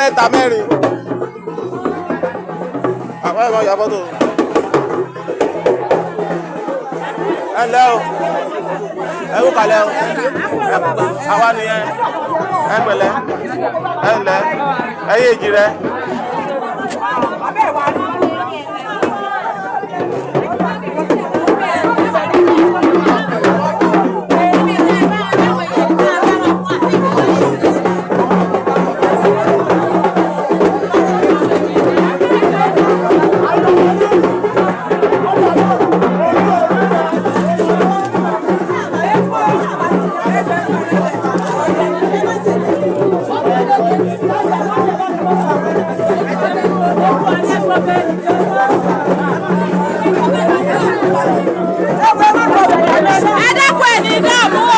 Mẹ́ta mẹ́rin. Àwọn ẹ̀rọ ya fọ́tò. Ẹ ǹlẹ́ o, ẹ kú kalẹ̀ o, àwa nìyẹn, ẹ pẹ̀lẹ́, ẹ ǹlẹ́, ẹ yé èjì rẹ. Ẹ dákun, ẹ̀ ní dààmú.